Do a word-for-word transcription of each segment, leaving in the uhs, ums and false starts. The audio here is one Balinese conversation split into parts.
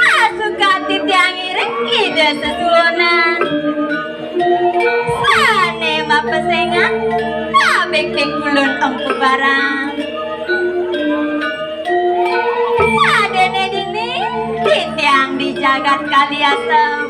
Sasuka titiang ngiring Ida sesuunan. Sané mapesengan, kabéh pikulun empu barang. Sadéné dini, titiang di jagat Kaliasem.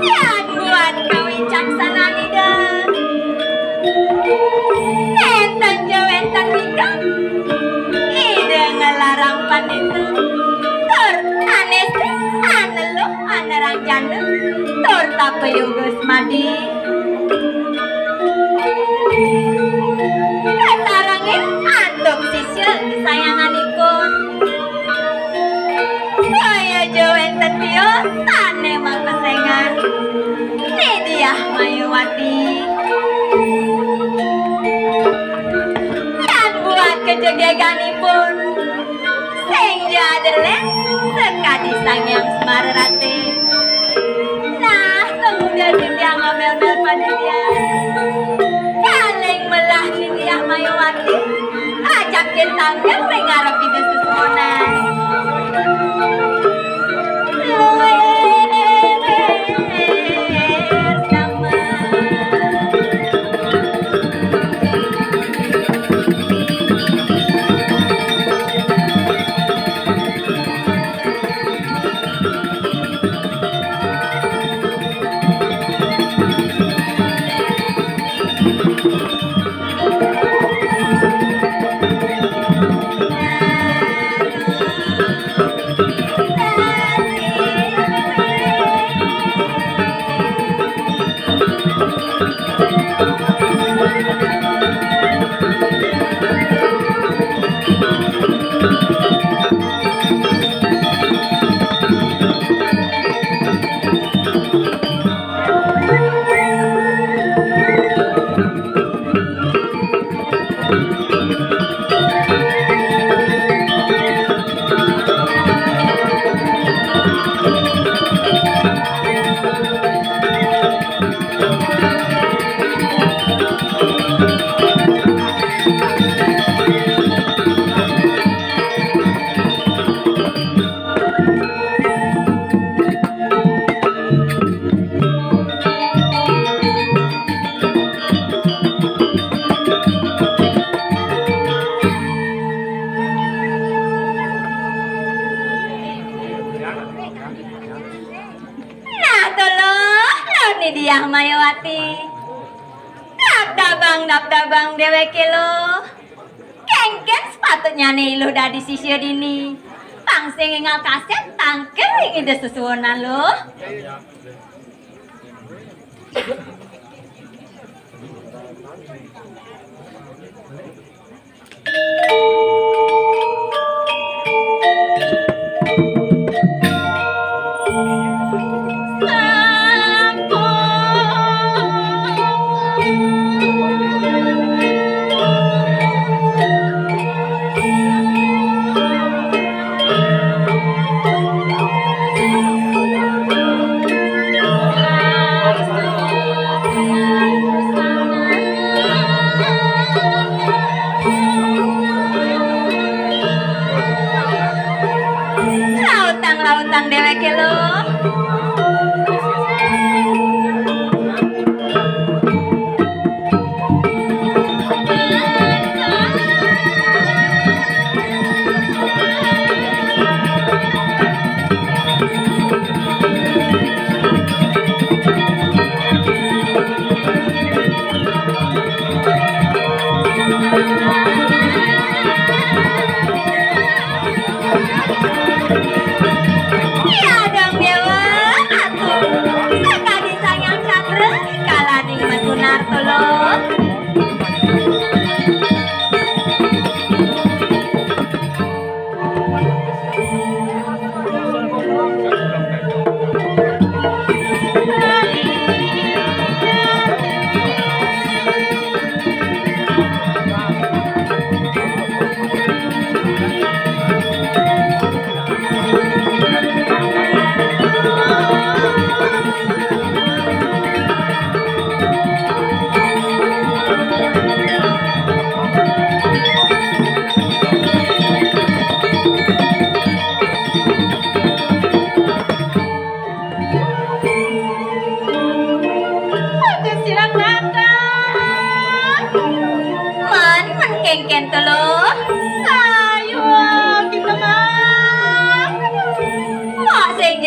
Yan buat kawicaksanan Ida. Nénten ja wénten tigang Ida ngelarang panditu. Tur ané éstu, ané luh, ané ranjana, tur tapayoga semadi. Kasarengin antuk sisya kesayanganipun. Boya ja wénten tios sané mapesengan Ni Diah Mayuwati. Lan buat kajegeganipun, sing ja adeleng sakadi Sang Hyang Semara Ratih. Nah, kemudian titiang ngomel-mel panitia. Kaling melah Ni Diah Mayuwati. Ajakin tangkil ring ngarep Ida sesuunan. Luwih sama. Nah, to luh, luh Ni Diah Mayuwati. Dab-dabang, dab-dabang déwéké luh. Kénkén sepatutnyané iluh dadi sisya dini. Pang sing énggal kasép tangkil ring Ida sesuunan luh. Lautang, lautang déwéké luh.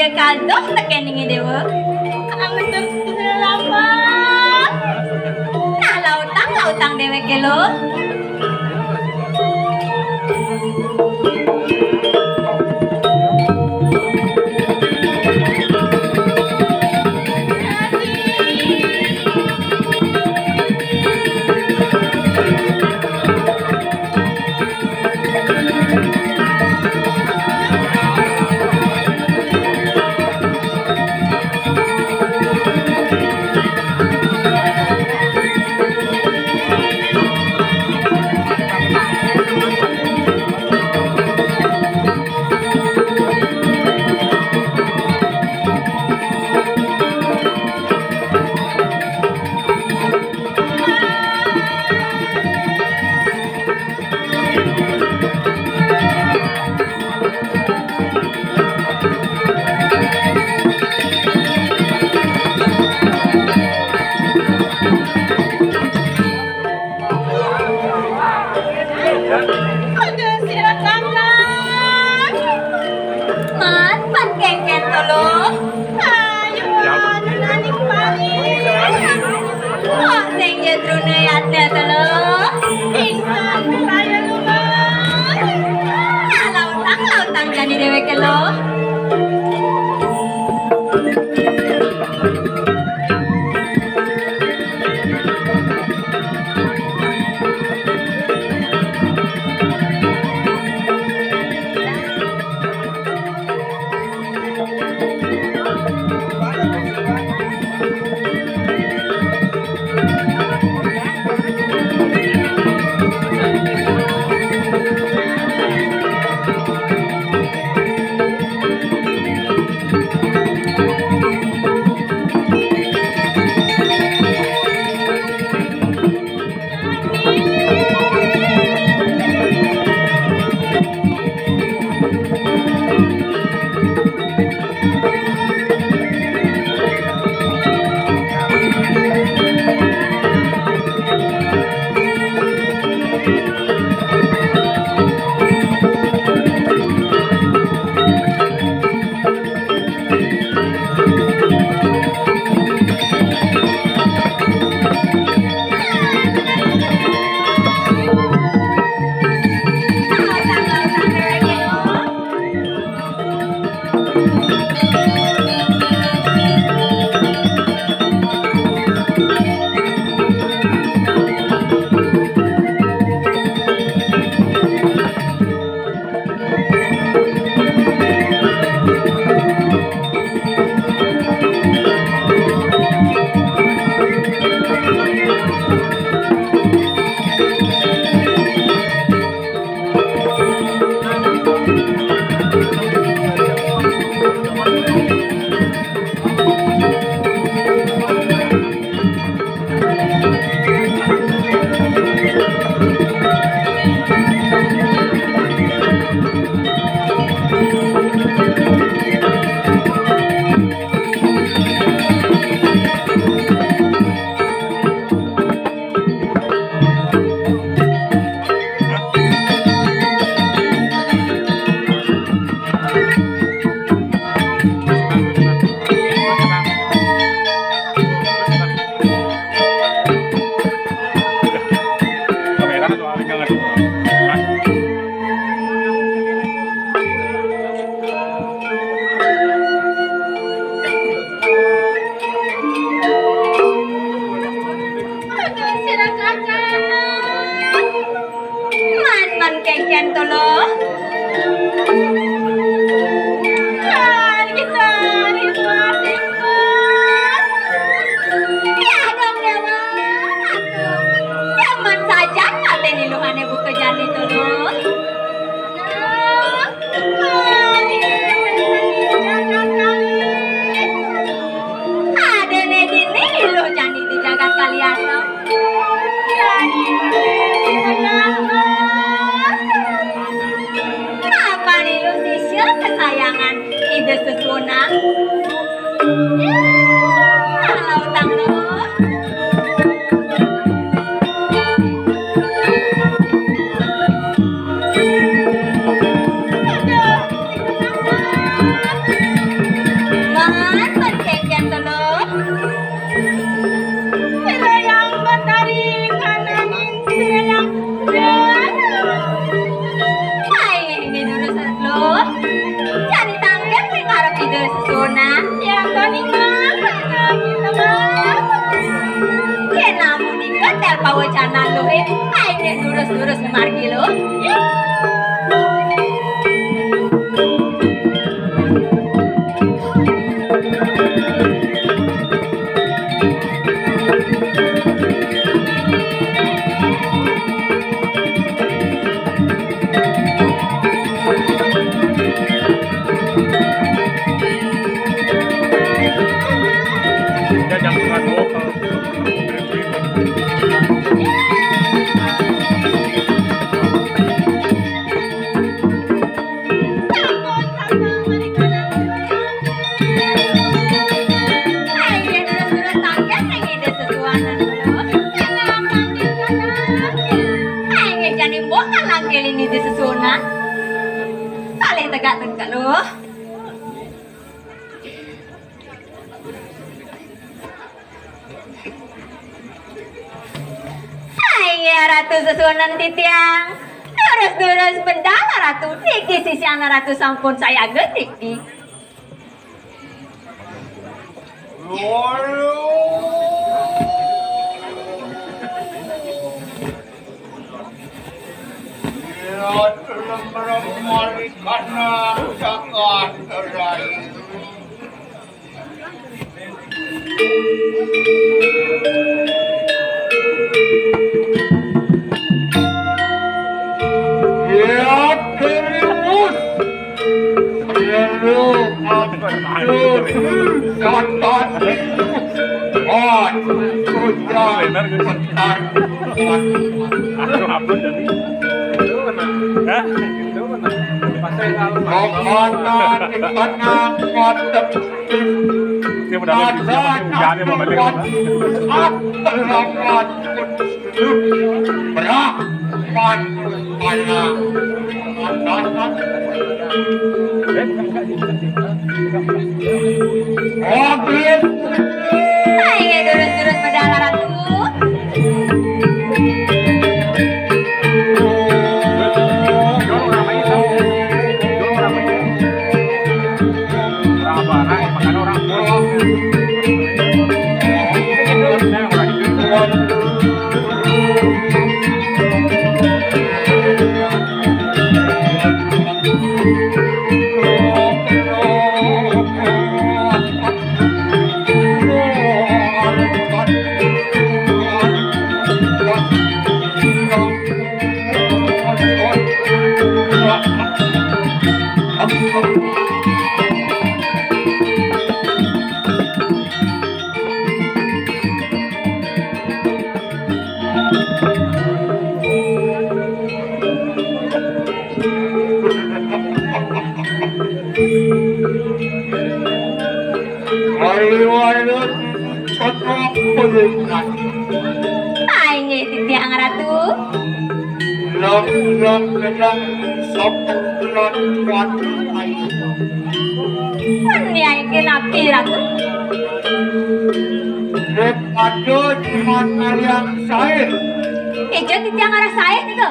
Kados tekéning I Déwa. Ametuk lelapan. Nah, lautang, lautang déwéké, Luh. Aduh, sira kakang. Man, pan kéngkén to, Luh. Ayo, anu naning paling. Wah, sing ya truna yatna to, Luh. Ingsun, saya, Luh. Nah, lautang, lautang jani déwéké, Luh. Aduh, sira kakang. Man, man kéngkén to, Luh. Ari, ari, ari, ari. Ya, dong, Déwa. Aduh. Ya, man sajan ngaten iluhané buka jani to, Luh. Aduh. Ari, jagat kali. Adéné dini iluh jani di jagat kalian, Luh. Mapan iluh sisya kesayangan Ida Sesuunan. Ya, lautang, Luh. Aduh. Pawecanan luh, eh. Ai, nek durus-durus margi luh. Dia jam setengah dua kalau Ayo, durus-durus tangkep, nang ide sesuanan. Ayo, jani mbok ngalangkeli ni di sesuanan. Saleh tegak-tegak, loh. Hai, ya, Ratu sesuunan titiang. Durus-durus medal, Ratu. Niki sisian Ratu sampun sayaga niki. Iya, lemrem marikana jagat rai. Ya, serius. Serius. Serius. Serius. Aduh, apa jadi? Hah? Rombongan di tengah kota. Dia udah habis, dia masih hujannya mau balik. Berat. Pan. Pala. Habis. Ayo, durus-durus medal, Ratu. Ayo, ayo, cocok, boleh. Ai, nggih, titiang Ratu. Lok, lok, lok, sampun, Ratu, ayo. Pun ya, iki napi, Ratu? Lek ada cuman kalian saya. Ijo titiang arah saya niku.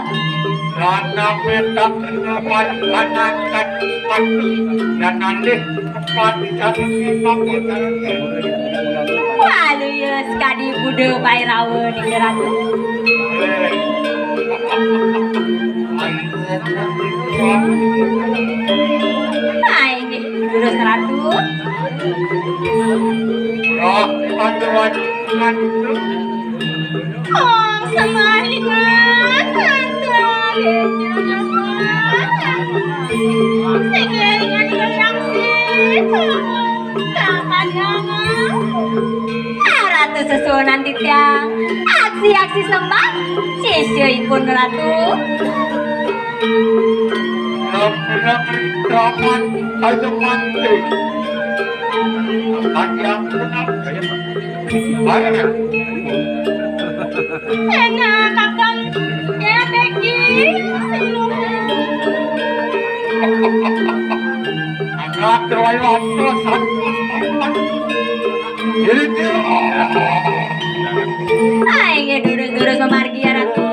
Karena petak kenapa anak tadi mati dan alih tempat dicari pakai. Walu ya sekadi Buda Bairawa niku, Ratu. Eh. Nah, ini terus, Ratu. Roh, Ratu, Ratu. Om Semah Lima, Ratu. Sing elingan Hyang Sing. Kapan ya, Mas? Ratu sesuunan titiang. Aksi-aksi sembah sisyaipun Ratu. Raman aja mati. Panjang punang. Ayo. Enak, Kakang. Ya, Teki. Anak terwayo terus. Ai, nggih, durus-durus mamargi ya, Ratu.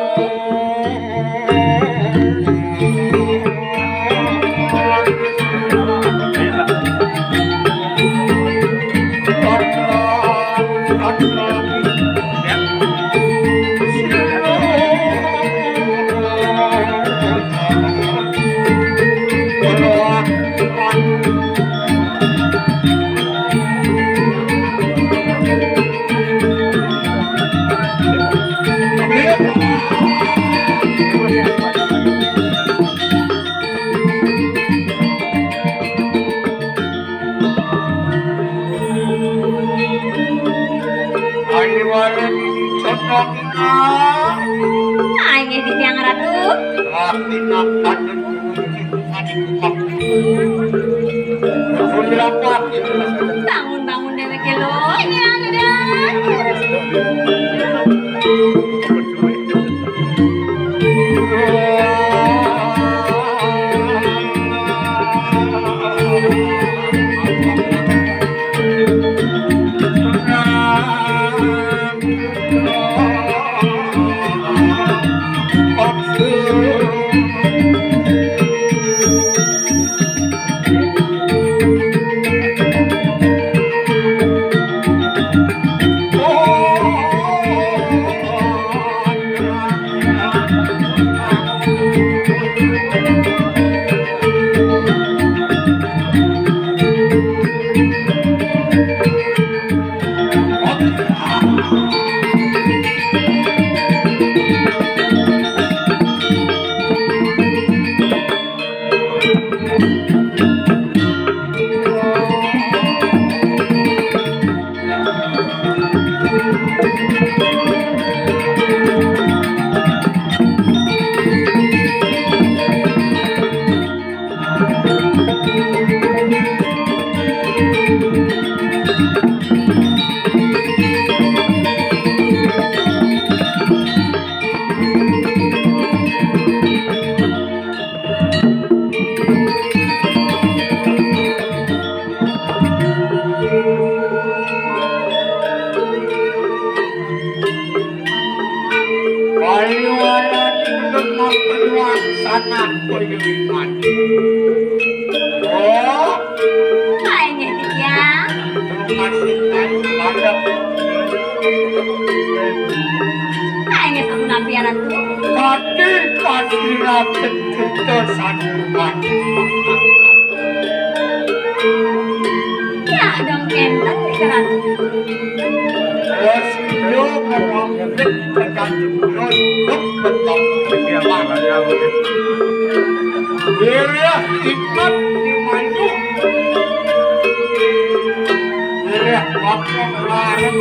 Ah, inggih titiang Ratu. Bangun, bangun déwék lho. Ini ada. Kaliwala gendeng mapeluang sanak koyo iman. Oh, Kae nggih, Titiang. Terus masih kan pada Kae nggih sampun napi, Ratu. Kati kasira kita satu mati. Ya, dong kenten, Ratu. Terus yo ngomong tekan dulur, duk betok. Wilayah ingat di Mayu. Wilayah waktu larang.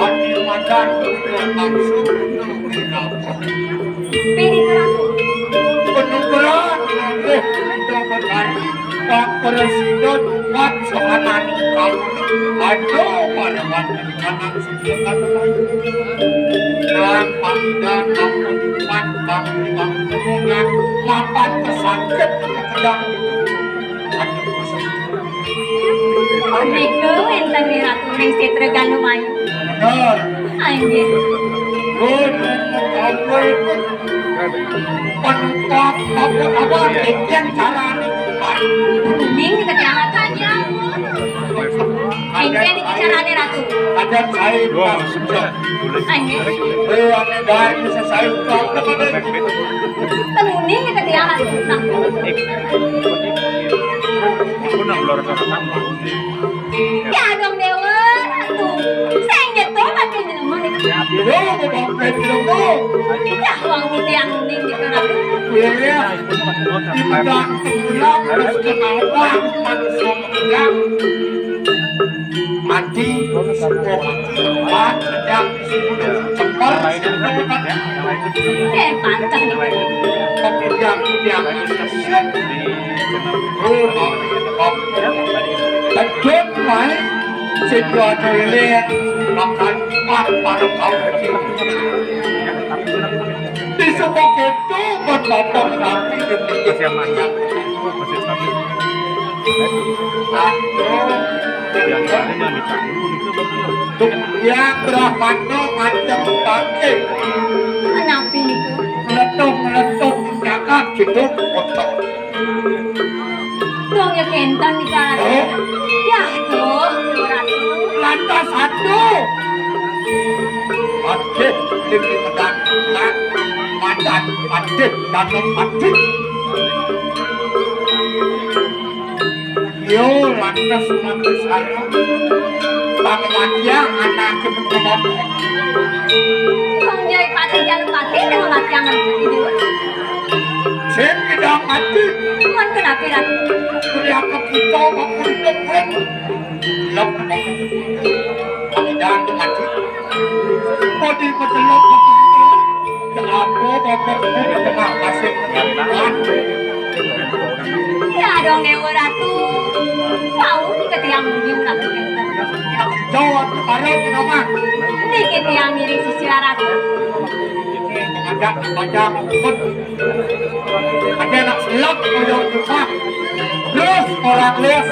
Adi madan udah langsung untuk dilaporkan. Pini Ratu. Penugrahan oleh Ida Betari, Pak Presiden umat sehanani kamu. Aduh, pada mati kanan sini kanan. Dan pamidan ampun umat bang bang semoga mapan kesakit kekedang. Aduh, Niku enten ring Ratu ring Sitra Galuh Mayu. Bener. Inggih. Pun apa apa apa kincen carane. Ning ketelakannya. Kincen iki carane, Ratu. Ada saya. Inggih. Eh, ane dari sesai apa. Penuning ketelakan. Aku nang lor karo tambah. Ya dong Dewa Ratu. Sing nyeto makin nyelemah iki. Ya, mau bangkit dulu. Ya, wong titiang ning di Ratu. Iya, iya. Timbang tenggelam, terus kenapa manusia mengendang. Mati, semua mati, lemah, yang semua cepat, eh, pantes nih. Kemudian, kemudian, Tedun wae sing padha eling makan empat para kaum. Disumpah keto kon bapak rapi demi kesiapan. Aduh. Yang berapa tuh macam pakai. Menapi niku. Meletup-meletup cakap gitu kotor. Dong ya kenten nika. Eh? Ya tuh, Ratu. Lantas satu. Aduh, ini pedang. Nah, padan, aduh, tanam, aduh. Yo, lantas mati saya. Bang Wadia anake mencoba. Bang Jai Pati Jalupati dengan Wadia ngerti dulu. Sing tidak mati. Cuman kenapa, Ratu? Kuliah ke kita, mau kuliah ke. Lep. Jangan mati. Di pecelok pecelok. Ya ampun, bapak di tengah pasir. Ya dong, Dewa Ratu. Tahu nih ketiang mudi Ratu. Jawab, para kenapa? Ini ketiang mirip sisi Ratu. Ada baca pun. Ada nak selak, ada rumah. Terus orang les,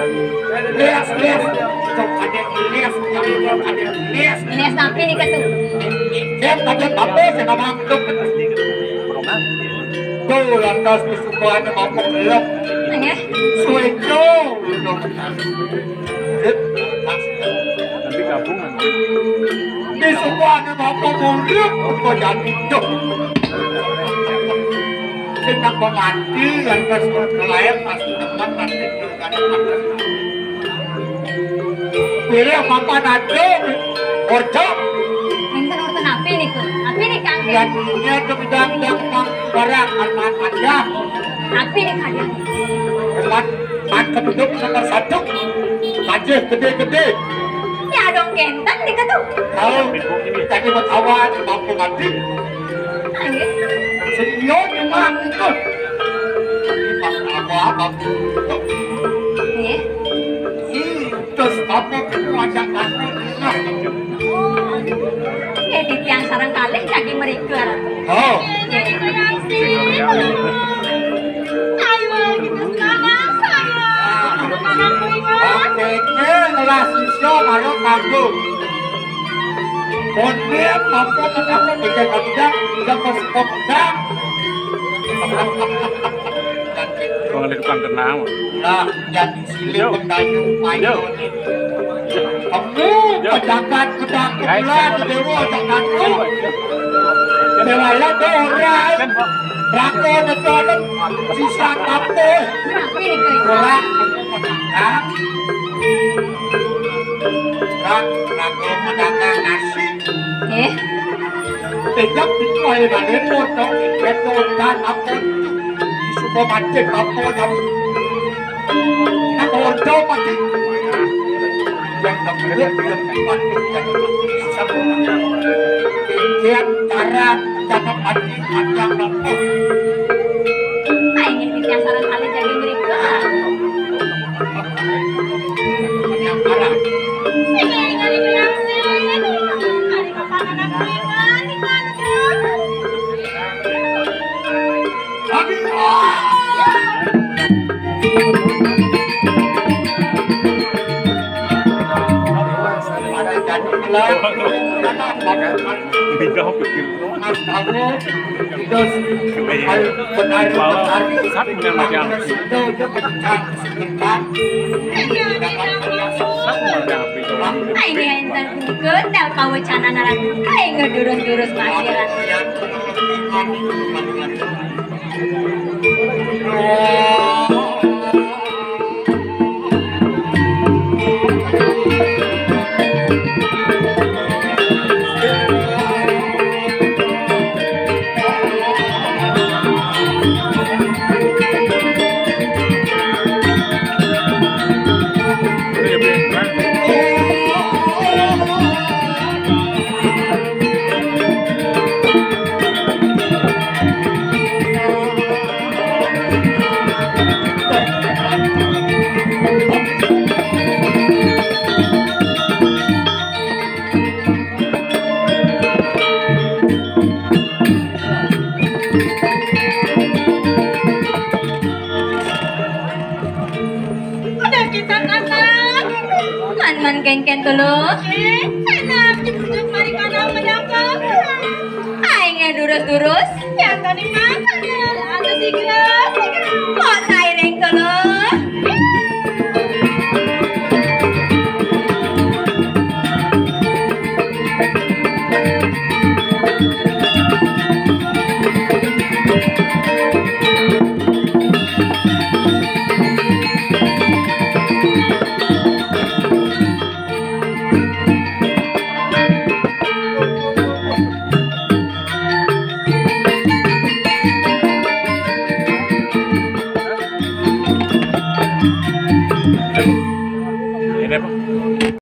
les, les. Cok ada les, yang ada les. Les tapi nih ketu. Dia tadi apa sih nama itu? Tuh lantas kesukaannya mampu belum. Nanya. Sueco. Nanti gabungan. Di semua ada mampu murid, kok jadi dong. Sing nak mati, yang terus lain pasti tempat nanti. Pilih apa nanti? Orjo. Enten urusan api nih, Kang. Api nih, Kang. Yang punya kebijakan yang barang, anak aja. Api nih, Kang. Empat, empat keduduk nomor satu. Aja gede-gede. Ya dong, kenten nih, Kang. Tahu, tadi mau kawan, mampu mati. Ayo. Serius, cuma itu. Ini apa, apa? Iya. Terus apa pun ada aku. Jadi tiang sareng kalih jagi meriku, Ratu. Oh. Ayo, kita semangat, sayang. Anak-anak ringan. Oke, oke, ngelas iso, ayo, kanggo. Kondi, apa, apa, apa, tiga, tiga, tiga, pas, pas, pas. Wong ada tukang tenang. Lah, jadi Silih pendayu payu. Kamu pejabat pedang kebelah dewa jangan. Dewa lo ora. Rako neconen sisa kabeh. Ora. Rak. Rak, rako pedagang nasi. Eh. Sejak itu ae balen moto, keto dan apa itu. Suka batik apa jam. Nak ordo pati. Yang tak boleh, yang tak boleh, yang tak boleh. Kian cara jangan mati, mati yang nampak. Nah, ini titiang sareng kalih jagi mriku. Yang parah. Sing ngali gelang sing. Mari papangan aku ingan, ingan, ingan. Pindah pikir. Malah satu yang macam. Satu yang macam. Ai, ini enten ketel pawecanan aran. Ai, ngedurus-durus masiran. Udah kita anak. Man, man, kengken dulu. Eh, anak, dibujuk mari kana menyangka. Aing durus-durus. Ya, tadi makan ya. Anu si gelas, si gelas. Kok sairing dulu?